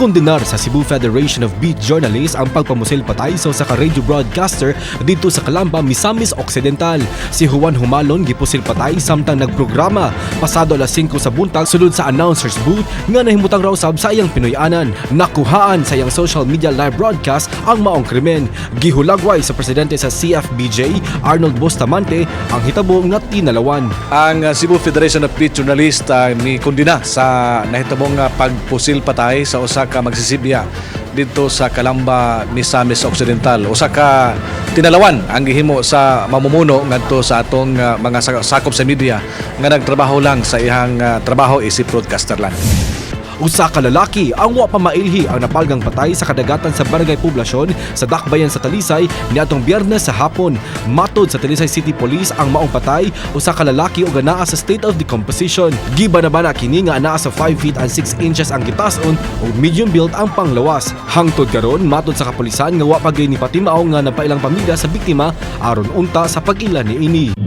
Gikondenar sa Cebu Federation of Beat Journalists ang pagpamusil patay sa usa ka radio broadcaster didto sa Calamba, Misamis Occidental. Si Juan Humalon gipusil patay samtang nagprograma pasado alas 5 sa buntag sulod sa announcer's booth nga nahimutang raw sab sa iyang Pinoy-anan. Nakuhaan sa iyang social media live broadcast ang maong krimen. Gihulagway sa presidente sa CFBJ, Arnold Bustamante, ang hitabo nga tinalawan. Ang Cebu Federation of Beat Journalists ni kondena sa nahitabong pagpusil patay sa usa ka magsisibya didto sa Calamba, Misamis Occidental. Usa ka tinalawan ang gihimo sa mamumuno ngadto sa atong mga sakop sa media nga nagtrabaho lang sa iyang trabaho isip broadcaster lang. Usa ka lalaki ang wa pa mailhi ang napalgang patay sa kadagatan sa Barangay Poblasyon sa Dakbayan sa Talisay niadtong Biyernes sa hapon. Matod sa Talisay City Police, ang maong patay usa ka lalaki ug anaa sa state of decomposition. Gibanabana kini nga anaa sa 5 feet and 6 inches ang gitason ug medium build ang panglawas. Hangtod karon, matod sa kapulisan nga wa pa gyud ni patimao nga napailang pamilya sa biktima aron unta sa pag-ila niini.